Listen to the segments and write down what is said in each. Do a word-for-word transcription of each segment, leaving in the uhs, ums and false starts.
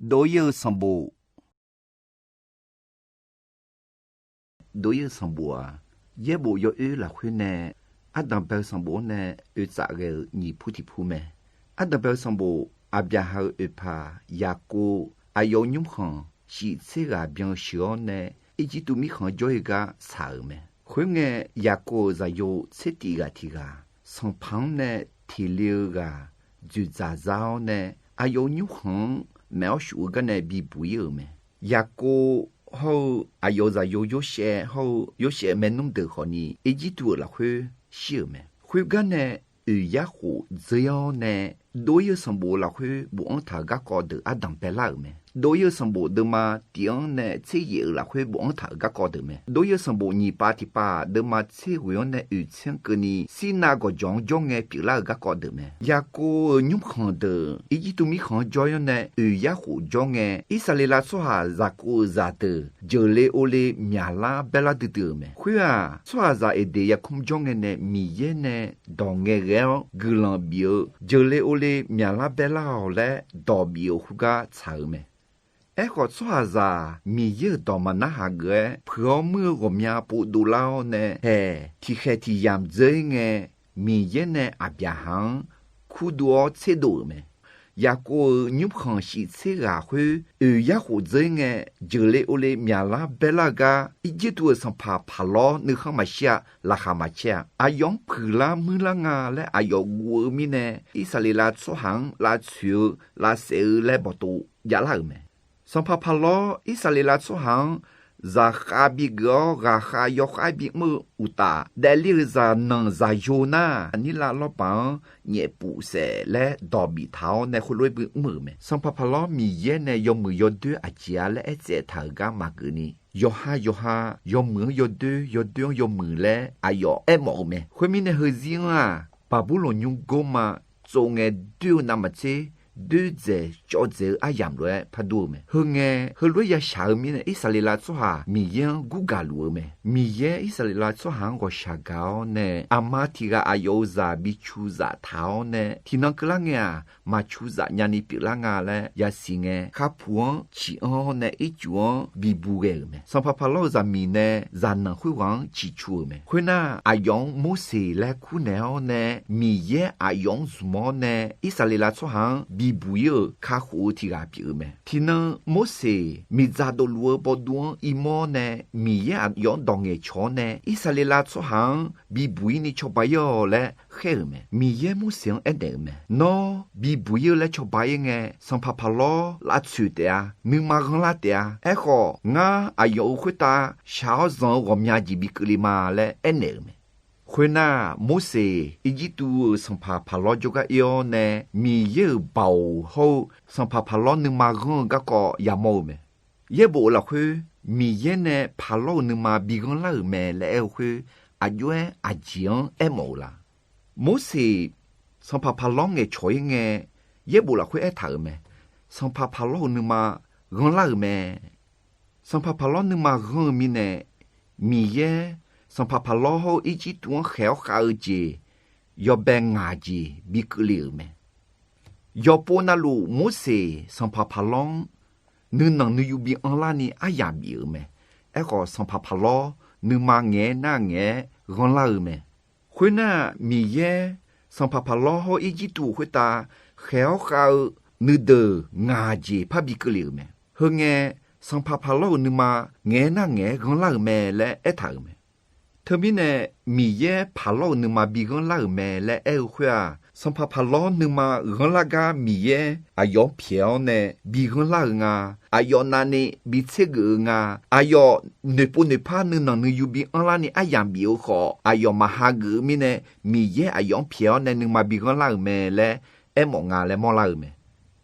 Dov-ir-eu sanqbof. Dov-ir-eu sanqbof-aq, yaerbof yawoer lafkhoer nae ardanqbae-eu sanqbof-anr nae oetsaf ghae-euq nyiq pur tiq pur mae. Ardanqbae-eu sanqbof, Aqbyaqhaq-euq oeqpaq Yaqkov aqyawf-euq nymrkhanq shif tser ghaq byan-eu sheuq-awr nae Irjirtuv mirkhanq-anr jawr-ir gar tsaq-euq mae. Khoerngae, Yaqkov-euq zaqyo tser tif ghaq tiq ghaq, sanqpaq-anr nae teq le-eu ghaq dzoeqdzaq za-awr nae, aqyawf-euq nymrkhanq-anr maef-awr shuf-eu gar nae bibuq-ir-euq mae. Yaqkov hawr-eu aqyawf-euq zaqyo Yorshaev hawr-eu Yorshaev maernmr deuq khawfni Irjirtuv-euq lafkhoer shir-euq mae. Khoergar nae oeq yarkhof dzeur-awr nae, dov-ir-eu sanqbof lafkhoer bofanr taq-euq garkawv deuq ardanq baelar-euq mae. Dov-ir-eu sanqbof deuvma tif-anr nae tser yaef-euq lafkhoer bofanr taq-euq garkawv deuq mae. Dov-ir-eu sanqbof nyiq pav tiq pav deuvma tser ghoeq-anr nae oeq tser-anr keuvni, Sirnav gawqjawq-anr jawr ngae pyeuflar-euq garkawv deuq mae. Yaqkov-euq nymrkhanq deuq Irjirtuv mirkhanq-anr jawr-ir-awr nae oeq yarkhof jawr ngae, Irsaqleqlav tsawrhaq Zaqkov-euq zaqdeuq jeuqle ovle myaqlar baerlar duidui-euq mae. Khoer-aq, tsawrhaqzaq Eqdeq yarkmr jawr ngae nae Miqyaer nae dawq ngaeqghae-awr guiqlanq bif-eu jeuqle ovle myaqlar baerlar-awq laer dawq bif-euq khoergar tsaq-euq mae. Aerkhawf, tsawrhaqzaq Miqyaer-euq dawq maqnar haq geuf-aer puiq-awr muir-eu ghawqmya pov dovlar-awr nae haeq tiqkhaeq tiq yamq dzeur-ir ngae, Miqyaer nae Aqbyaqhaq-anr kurdov-awr tserdov-euq mae. Yaqkov-euq nymrkhanq shif tser ghaq khoer oeq yarkhof dzeur-ir ngae, jeuqle ovle myaqlar baerlar-eu gar Irjirtuv-euq sanqpaq Paqlawr nuikhanr maqshir-a. Laqkhaq maqcaer-a. Aqyawf-anr puiqlar muirlar nga laer aqyawf guv-eu mirnae, Irsaqleqlav tsawrhaq-anr lavtsoeq-eu lavsaef-eu laer bawqtov javlar-euq mae. Sanqpaq Paqlawr Irsaqleqlav tsawrhaq-anr zaqkhav bigeuf-awr ghaqkhav yawkhav-aer bimr-eu uqtaf, daefle-euq zaqnanq zaqyo nar, Nirlav lawrbaq-anr nyaefpuf saef laer dawq biftaq-awr nae khoerlof-aer bimr-euq mae. Sanqpaq Paqlawr Miqyaer nae yawmuiq yawdoer aqjeq-a laer aertsaev taq-euq gar maqgeuf ni, yawqha yawqha yawmuiq-anr yawdoer, yawdoer-anr yawmuiq laer aqyawf aermawf-eu mae. Khoermirnae, heuzir-anr-aq, Baqburloq nymr gorma tsov ngae doer-eu navmaqtser, doer dzaeq cawv dzaeq-eu aryamq lof-aer pardur-eu mae. Heu ngae, heulof-aer yashaq-eu mirnae, Irsaqleqlav tsawrhaq Miqyaer-anr gurgaq luf-eu mae. Miqyaer Irsaqleqlav tsawrhaq-anr ghawqshaq gaq-awr nae, aqma tiq ghaq aqyawf-euq zaq bi cu zaf taq-awr nae, tiqnan keuvlar ngae-aq, maqcu zaf nyani pyeuflar nga laer yasiq ngae, kharpuq-anr ciq anr-awr nae ircuf-anr bibuq ghae-euq mae. Sanqpaq Paqlawr-euq zaqmiq nae zaqnanq khoerghaq-anr ciqcu-euq mae. Khoernar, aqyawf-anr Morseq laer kurnaeq-awr nae, Miqyaer aqyawf-anr zmq-awr nae Irsaqleqlav tsawrhaq-anr bibuq-ir-euq kakhof-eu tiq ghaq pyeuf-eu mae. Tiqnan Morseq miqdzaq dofluf-eu bawduv-anr irmawr-awr nae, Miqyaer aqyawf-anr dawq ngaeqcawq-awr nae, Irsaqleqlav tsawrhaq-anr bibuq-ir ni cawba-ir-awq laer khaer-euq mae. Miqyaer Morseq-anr aernaeq-euq mae. Nawr bibuq-ir-eu laer cawba-ir ngae, sanqpaq Paqlawr lavtsoeq taef-a, nuima ghanrlar taef-a. Aerkhawf, ngar aqyawf-euq khoertav shaq-awr zanq-eu ghawqmya jeq bi keuvle ma laer aernaeq-euq mae. Khoernar, Morseq Irjirtuv-euq sanqpaq Paqlawr jawrgar ir-awr nae, Miqyaer-euq baoq hawr-eu sanqpaq Paqlawr nuima ghanr-eu garkawv yamawr-eu mae. Yaerbof lafkhoer, Miqyaer nae Paqlawr-euq nuima bi ghanrlar-euq mae laer aer-eu khoer, aqjox-aer aqjeq-anr aermawf-eu la? Morseq sanqpaq Paqlawr ngaeqcawq-ir ngae, yaerbof lafkhoer aertaq-euq mae. Sanqpaq Paqlawr-euq nuima ghanrlar-euq mae. Sanqpaq Paqlawr nuima ghanr-eu mirnae, Miqyaer sanqpaq Paqlawr hawr-eu Irjirtuv-anr khaeq-awr khav-eu jeq yawbae ngaq jeq bi keuvle-euq mae. Yawqpov navluf Morseq sanqpaq Paqlawr-anr nuinanq nuiyu bi anrlar ni aryamq bif-euq mae. Aerkhawf, sanqpaq Paqlawr nuima ngaeq-aer nar ngaeq-aer ghanrlar-eu mae. Khoernar, Miqyaer sanqpaq Paqlawr hawr Irjirtuv khoertav khaeq-awr khav-eu nuideuq ngaq jeq parbi keuvle-euq mae. Heu ngae, sanqpaq Paqlawr-euq nuima ngaeq-aer nar ngaeq-aer ghanrlar-euq mae laer aertaq-euq mae. Teumirnae, Miqyaer Paqlawr-euq nuima bi ghanrlar-euq mae laer aer-eu khoer-aq, sanqpaq Paqlawr nuima ghanrlar gar Miqyaer aqyawf-anr pyaeq-awr nae bi ghanrlar-eu nga. Aqyawf navni bi tsergeuf-eu nga. Aqyawf noeqpov noeqpar nuinanq nuiyu bi anrlar ni aryamq bif-eu khawf, aqyawf maqha geuf-eu mirnae, Miqyaer aqyawf-anr pyaeq-awr nae nuima bi ghanrlar-euq mae laer aermawf nga laer mawrlar-eu mae.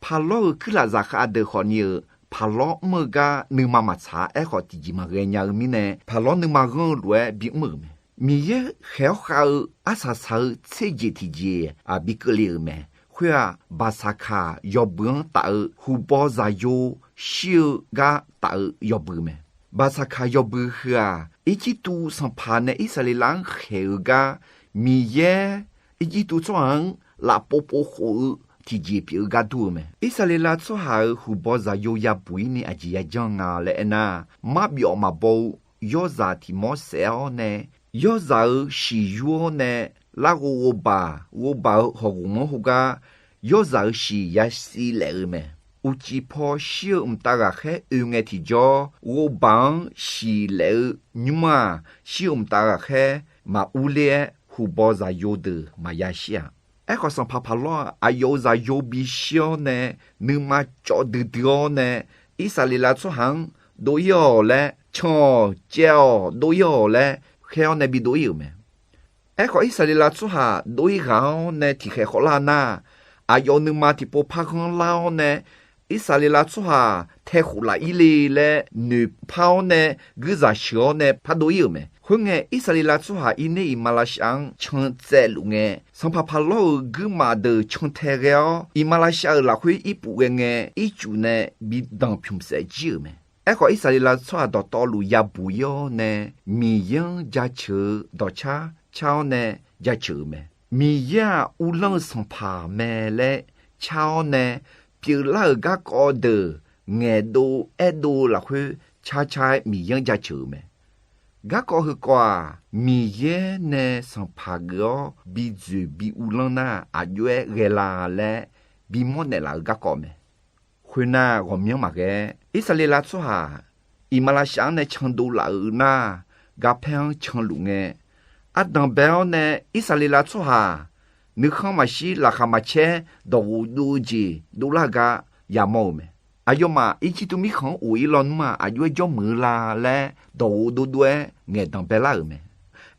Paqlawr-euq kuirlaf zaqkhav deuq khawfni-euq, Paqlawr mr-eu gar nuima maqtsaq-a. Aerkhawf, tiqjeq maqghae nya-eu mirnae, Paqlawr nuima ghanr-eu lof-aer bimr-euq mae. Miqyaer khaeq-awr khav-eu arsaq saq-eu tser jeq tiqjeq-aq bi keuvle-euq mae. Khoer-aq, Baqsaqkaq yawbui-anr taf-eu huqbaw zaqyo shir-eu gar taf-eu yawbui mae. Baqsaqkaq yawbui heu-aq, Irjirtuv sanqpaq nae Irsaqleqlav-anr khaeq-eu gar Miqyaer Irjirtuv tsawrhaq-anr lafpov pov khof-eu tiqjeq pyeuf-eu gar dur-eu mae. Irsaqleqlav tsawrhaq-euq huqbaw zaqyo yabuq-ir ni aqjeq yajanr nga laer aernar, marbyawf maqbaw-eu yawrzaq tiq mawr saef-awr nae, yawrzaq-euq shiq yur-awr nae, larghov ghovbaq, ghovbaq-euq hawqghof-anr heugar yawrzaq-euq shiq yasiv laef-eu mae. Uqcif paw shir-eu mqtav ghaqkhaer oe ngae tiqjawr, ghovbaq-anr shiq laef-eu nymr-aq, shir-eu mqtav ghaqkhaer maqur ler-aer huqbaw zaqyo deuq maqya shir-aq. Aerkhawf, sanqpaq Paqlawr-aq, aqyawf-euq zaqyo bishir-awr nae, nuima cawv duidui-awr nae, Irsaqleqlav tsawrhaq-anr dov-ir-awq laer, can-awq caev-awq dov-ir-awq laer khaer-awr nae bidov-ir-euq mae. Aerkhawf, Irsaqleqlav tsawrhaq dov-ir ghaq-awr nae tiqkhaeq khawvlar nar, aqyawf nuima tiqpov parghanr lar-awr nae, Irsaqleqlav tsawrhaq taekhof laf-ir le laer noeqpar-awr nae, guirzaq sheuq-awr nae pardov-ir-euq mae. Khoerngae, Irsaqleqlav tsawrhaq irner iqmalavshav-anr can tsaevluf ngae, sanqpaq Paqlawr-euq guirmaf deuq cantae ghae-awr, iqmalavshav-euq lafkhoer irpuf ghae ngae, ircuf nae bi danqpymq saef jir-euq mae. Aerkhawf, Irsaqleqlav tsawrhaq dawqtawvluf yabuq-ir-awr nae, Miqyaer-anr jaceuq-eu dawqcar car-awr nae jaceuq-euq mae. Miqyaer-aq, uvlanr-eu sanqpaq mae laer car-awr nae, pyeuflar-euq garkawv deuq ngaeqdov aerdov-eu lafkhoer car car-aer Miqyaer-anr jaceuq-euq mae. Garkawv heukawv-aq, Miqyaer nae sanqpaq geuf-awr bi dzoeq bi uvlanr nar, aqjox-aer ghae la laer bimawr naeqlaf-euq garkawv mae. Khoernar, ghawqmyanr maqghae-aer, Irsaqleqlav tsawrhaq iqmalavshav-anr nae candov laf-euq nar, garpaer-anr canluf ngae, ardanq bae-awr nae Irsaqleqlav tsawrhaq nuikhanr maqshir, laqkhaq maqcaer, dawqghof dov-eu jeq dovlar-eu gar yamawr-eu mae. Aqyawfmaf Irjirtuv mirkhanq-anr of-ir lawnmr-aq, aqjox-aer jawrmuiq-eu la laer dawqghof dovdov-aer ngaeqdanq baelar-euq mae.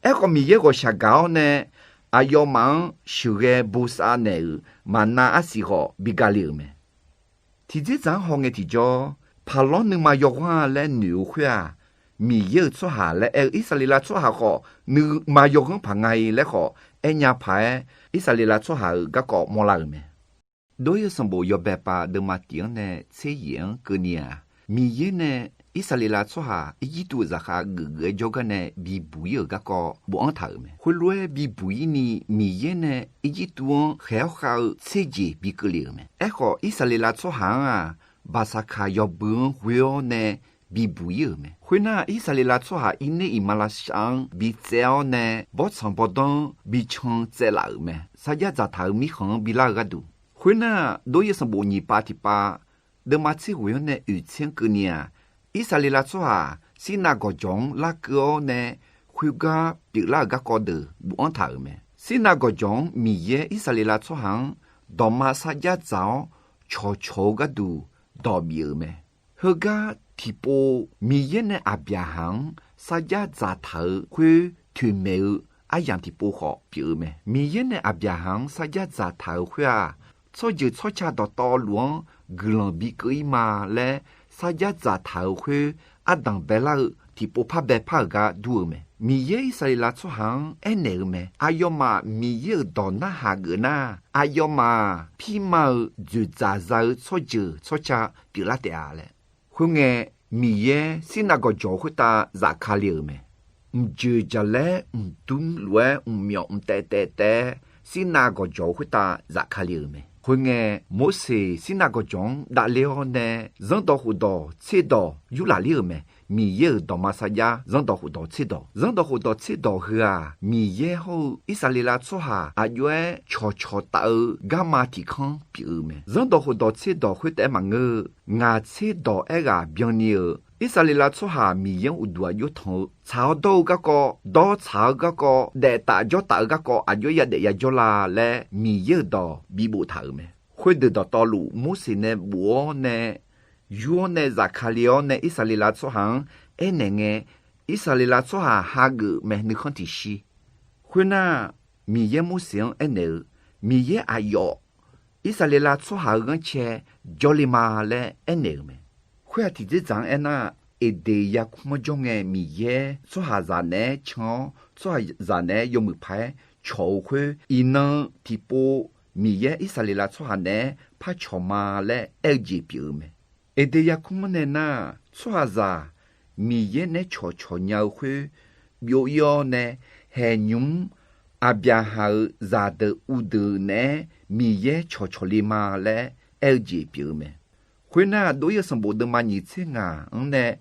Aerkhawf, Miqyaer ghawqshaq gaq-awr nae aqyawfmaf-anr sheuqghae bosav naeq-euq maqnav arsiq khawf bi gale-euq mae. Tiqdzerdzaq-anr hawngae tiqjawr, Paqlawr nuima yawghanr-a laer noeq-eu khoer-aq, Miqyaer-euq tsawrhaq laer aer-eu Irsaqleqlav tsawrhaq khawf, nuima yawghanr paq nga-i laer khawf aernya paq-aer, Irsaqleqlav tsawrhaq-euq garkawv mawrlar-euq mae. Dov-ir-eu sanqbof yawbae pav deuvma tiq-anr nae tser yaeq-anr keuvni-aq, Miqyaer nae Irsaqleqlav tsawrhaq Irjirtuv-euq zaqkhav geufgeuf-aer jawrgar nae bibuq-ir-euq garkawv bofanr taq-euq mae. Khoerlof-aer bibuq-ir ni Miqyaer nae Irjirtuv-anr khaeq-awr khav-eu tser jeq bi keuvle-euq mae. Aerkhawf, Irsaqleqlav tsawrhaq-anr-aq, Baqsaqkaq yawbui-anr ghoe-awr nae bibuq-ir-euq mae. Khoernar, Irsaqleqlav tsawrhaq irner iqmalavshav-anr bitsaev-awr nae bawrtsanq bawrdanr-anr bican tsaevlaf-euq mae. Sarjax dzaqtaq-euq mirkhanq-anr bilar-eu gharduq. Khoernar, dov-ir-eu sanqbof nyiq pav tiq pav deuvma tser ghoeq-anr nae oeq tser-anr keuvni-aq, Irsaqleqlav tsawrhaq Sirnav gawqjawq-anr larkeuv-awr nae khoergar pyeuflar-euq garkawv deuq bofanr taq-euq mae. Sirnav gawqjawq-anr Miqyaer Irsaqleqlav tsawrhaq-anr dawqma sarjax dzaq-awr cawqcawq-eu gharduq dawq bif-euq mae. Heugar tiqpov Miqyaer nae Aqbyaqhaq-anr sarjax dzaqtaq-euq khoer toeqmaeq-eu aryamq tiqpov khawf pyeuf-eu mae. Miqyaer nae Aqbyaqhaq-anr sarjax dzaqtaq-euq khoer-aq, tsawrjeuq tsawrca dawqtawvluf-anr guiqlanq bi keuv-ir ma laer sarjax dzaqtaq-euq khoer ardanq baelar-eu tiqpov par baepar-euq gar dur-eu mae. Miqyaer Irsaqleqlav tsawrhaq-anr aernaeq-eu mae. Aqyawfmaf Miqyaer-euq dawq narhaq geuf nar, aqyawfmaf-aq, pirma-eu dzoeqdzaq za-eu tsawrjeuq tsawrca pyeuflar taef-a laer. Khoerngae, Miqyaer Sirnav gawqjawq khoertav zafkale-euq mae. Mqjeuq jaqlaer mqdmr lof-aer mqmyawf mqtaev taev taev-aer Sirnav gawqjawq khoertav zafkale-euq mae. Khoerngae, Morseq Sirnav gawqjawq-anr davler-awr nae Zanrdawq khofdawq tserdawq yurlaf ler-euq mae. Miqyaer-euq dawqma sarjax Zanrdawq khofdawq tserdawq. Zanrdawq khofdawq tserdawq heu-aq, Miqyaer hawr-eu Irsaqleqlav tsawrhaq aqjox-aer cawqcawq taf-eu garma tiqkanr pyeuf-eu mae. Zanrdawq khofdawq tserdawq khoertav-aer maqngeur-eu, ngaq tserdawq aerghaq byanni-euq Irsaqleqlav tsawrhaq Miqyaer-anr uqduq aqjox tanq-eu tsaq-awr dawr-eu garkawv, dawr tsaq-eu garkawv, daef taf jawr taf-eu garkawv aqjox-aer yadaef yajawr la laer Miqyaer-euq dawq bi boftaq-euq mae. Khoerdeuq dawqtawvluf Morseq nae bof-awr nae yur-awr nae zafkale-awr nae Irsaqleqlav tsawrhaq-anr aernaeq ngae, Irsaqleqlav tsawrhaq hageuf mae nuikhanr tiqshi. Khoernar, Miqyaer Morseq-anr aernaeq-eu, Miqyaer aqyawf Irsaqleqlav tsawrhaq-euq ghanrcae jawrle ma laer aernaeq-euq mae. Khoer-aq tiqdzerdzaq-anr aernar, Eqdeq yarkmr-anr jawr ngae Miqyaer tsawrhaqzaq naeq-aer can-awr tsawrhaqzaq naeq-aer yawmuiq paq-aer cawq-eu khoer, iqnan-eu tiqpov Miqyaer Irsaqleqlav tsawrhaq naeq-aer par cawq ma laer aer-eu jeq pyeuf-eu mae. Eqdeq yarkmr-anr nae nar, tsawrhaqzaq Miqyaer naeq-aer cawqcawq nya-eu khoer byov-ir-awr nae, haeqnymr mr Aqbyaqhaq-euq zaqdeuq uvdeuq naeq-aer Miqyaer cawqcawq le ma laer aer-eu jeq pyeuf-eu mae. Khoernar, Dov-ir-eu sanqbof deuvma nyiq tser ngaq-anr nae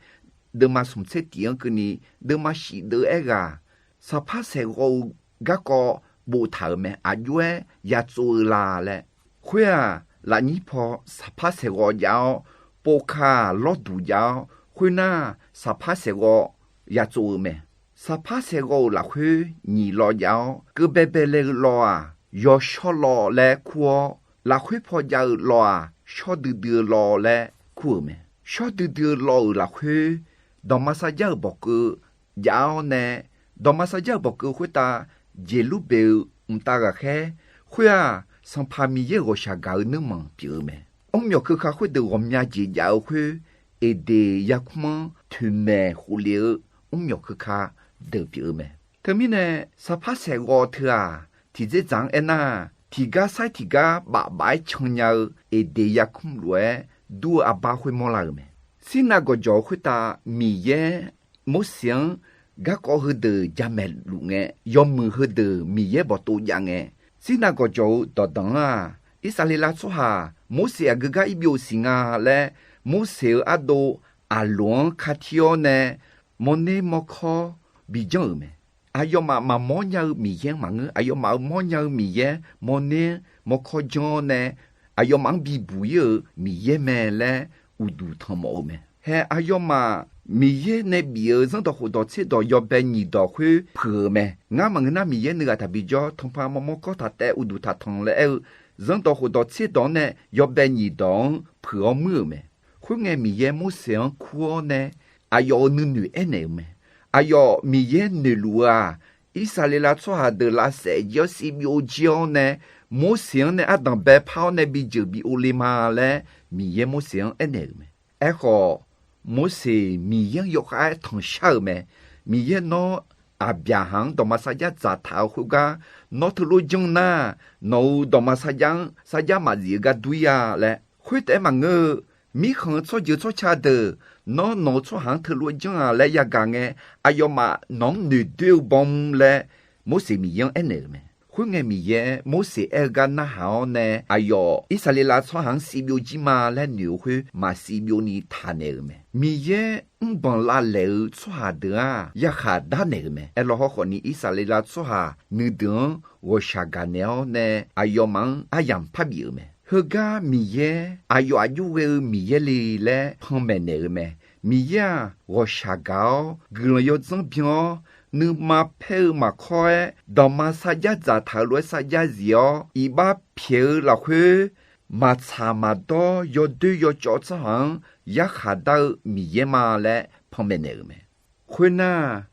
deuvma smq tser tiq-anr keuvni, deuvma shif deuv-aer ghaq, saqpar saeqghawv-eu garkawv boftaq-euq mae. Aqjox-aer ya tsov-eu la laer. Khoer-aq, lafnyir paw saqpar saeqghawv jav-awr, povka-aq lawrduq jav-awr, khoernar, saqpar saeqghawv ya tsov-eu mae. Saqpar saeqghawv-euq lafkhoer nyiq law jav-awr, keuv baebae laev-eu law-aq, yawshawr law laer kur-awr, lafkhoer paw jav-eu law-aq, shawr duidui-eu law laer kur-euq mae. Shawr duidui-eu law-euq lafkhoer, dawqma sarjax-euq bawqkeuv jav-awr nae, dawqma sarjax-euq bawqkeuv khoertav Jeqlurbeq-eu mqtav ghaqkhaer khoer-aq, Sanqpaq Miqyaer-euq ghawqshaq gaq-eu nuirmanq pyeuf-eu mae. Mrmyawq keuka khoerdeuq ghawqmya jeq jav-eu khoer, Eqdeq yarkmr-anr toeqmaeq khofle-eu mrmyawq keuka deuq pyeuf-eu mae. Teumirnae, saqpar saeqghawv teu-aq, tiqdzerdzaq-anr aernar, tiqgar sair tiqgar bafbaf-aer cannya-eu Eqdeq yarkmr lof-aer dur-eu arbar khoermawr la-euq mae. Sirnav gawqjawq-eu khoertav Miqyaer Morseq-anr garkawv heudeuq jamaeq luf ngae, yawmuiq heudeuq Miqyaer bawqtov jav ngae, Sirnav gawqjawq-eu dawqdanq-anr-aq, Irsaqleqlav tsawrhaq Morseq aqgeu gar irbyov siq nga laer, Morseq-euq ardov Aqloq-anr katir-awr nae mawrner mawrkawr bijanr-euq mae. Aqyawfmaf maqmawr nya-eu Miqyaer-anr maqngeur. Aqyawfmaf-euq mawrnya-eu Miqyaer mawrner mawrkawr janr-awr nae, aqyawfmaf-anr bibuq ir-euq Miqyaer mae laer uqduq tanq mawf-eu mae. Hae aqyawfmaf Miqyaer nae bif-euq Zanrdawq khofdawq tserdawq yawbae nyiq dawq khoer puiq-euq mae. Ngar maqngeur nar, Miqyaer nuighaq taqbi jawr, tanqpanq mawrmawr kawr taq taev uqduq taq tanq laer aer-eu, Zanrdawq khofdawq tserdawq-anr nae yawbae nyiq dawq-anr puiq-awr muir-euq mae. Khoerngae, Miqyaer Morseq-anr kur-awr nae aqyawf-euq nuinoeq aernaeq-euq mae. Aqyawf Miqyaer noeqluf-eu-aq, Irsaqleqlav tsawrhaq deuq lavsaef jir-awr sivbyov jir-awr nae, Morseq-anr nae ardanq baepar-awr nae bijeuq bi ov le ma laer Miqyaer Morseq-anr aernaeq-euq mae. Aerkhawf, Morseq Miqyaer-anr yawkhav-aer tanqshar-euq mae. Miqyaer, nawr Aqbyaqhaq-anr dawqma sarjax dzaqtaq-eu khoergar, nawr teulof janr nar, nawq-euq dawqma sarjax-anr sarjax maqzif-eu gar dur-ir-a laer. Khoertaef-aer maqngeur-eu, mirkhanq-eu tsawrjeuq tsawrca deuq, nawr nawq-euq tsawrhaq-anr teulof janr-aq laer yagaq ngae, aqyawfmaf nawq-anr noeqdoer-eu baw laer Morseq Miqyaer-anr aernaeq-euq mae. Khoerngae, Miqyaer Morseq aer-eu gar narhaq-awr nae, aqyawf Irsaqleqlav tsawrhaq-anr sivbyov jir ma laer noeq-eu khoer maqsivbyov ni taqnaeq-euq mae. Miqyaer mrbanq lavlaeq-eu tsawrhaq deuq-aq, yarkhaq darnaeq-euq mae. Aerlawr hawrkhawf ni, Irsaqleqlav tsawrhaq nuideuq-anr ghawqshaq gaqnaeq-awr nae, aqyawfmaf-anr aryamq parbif-euq mae. Heugar Miqyaer aqyawf aqjox ghae-eu Miqyaer le laer panmaeq naeq-euq mae. Miqyaer-aq, ghawqshaq gaq-awr, guiqlanq yawdzanr byan-awr, nuima paer-eu maqkawr-aer, dawqma sarjax dzaqtaq-euq lof-aer sarjax zif-awr, iqbax pyaeq-eu lafkhoer, maqtsaq maqdawr yawdoer yawcawv tsawrhaq-anr yarkhaq dar-eu Miqyaer ma laer panmaeq naeq-euq mae. Khoernar,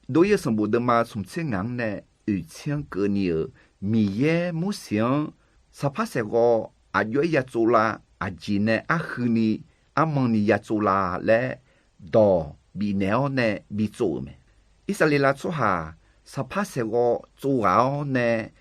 Dov-ir-eu sanqbof deuvma smq tser ngaq-anr nae oeq tser-anr keuvni-euq Miqyaer Morseq-anr, saqpar saeqghawv aqjox-aer ya tsov la, aqjeq nae arhuini armanni ya tsov la laer dawq bifnaeq-awr nae bitsov-euq mae. Irsaqleqlav tsawrhaq saqpar saeqghawv tsov ghaq-awr nae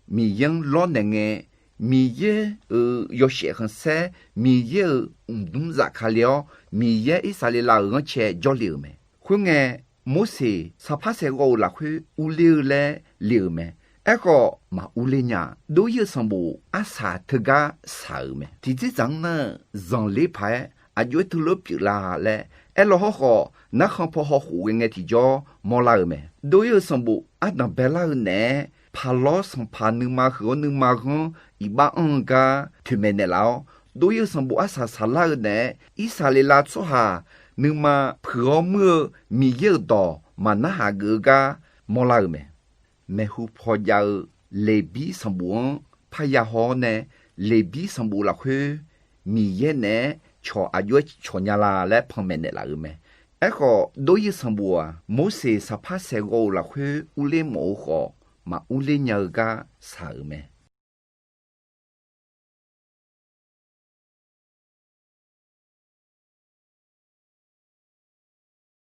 Miqyaer-anr lawrnaeq ngae, Miqyaer-euq yawshaef khanqsaer, Miqyaer-euq mqdmr zafkale-awr, Miqyaer Irsaqleqlav-euq ghanrcae jawrle-euq mae. Khoerngae, Morseq saqpar saeqghawv-euq lafkhoer urler-eu laer le-euq mae. Aerkhawf, maq urler nya-a. Dov-ir-eu sanqbof arsaq teugar shaq-euq mae. Tiqdzerdzaq-anr nar-eu zanqler paq-aer aqjox-aer teulof pyeuflar laer aerlawr hawrkhawf, narkhan paw hawkhof ghae ngae tiqjawr mawrlar-euq mae. Dov-ir-eu sanqbof ardanq baelar-eu naeq-aer, paqlawr sanqpaq nuima huiq-awr nuima ghanr iqbax anr-eu gar toeqmaeq naeqlaf-awr, dov-ir-eu sanqbof arsaq saqlar-eu naeq-aer, Irsaqleqlav tsawrhaq nuima puiq-awr muir-eu Miqyaer-euq dawq maqnarhaq geuf-eu gar mawrlar-euq mae. Maeqhu paw jav-eu Leqbir sanqbof-anr parya haw-awr nae, Leqbir sanqbof lafkhoer Miqyaer naeq-aer cawq aqjox-aer cawq nya la laer panmaeq naeqlaf-euq mae. Aerkhawf, dov-ir-eu sanqbof-aq, Morseq saqpar saeqghawv-euq lafkhoer urler mawf-eu khawf, maq urler nya-eu gar shaq-euq mae.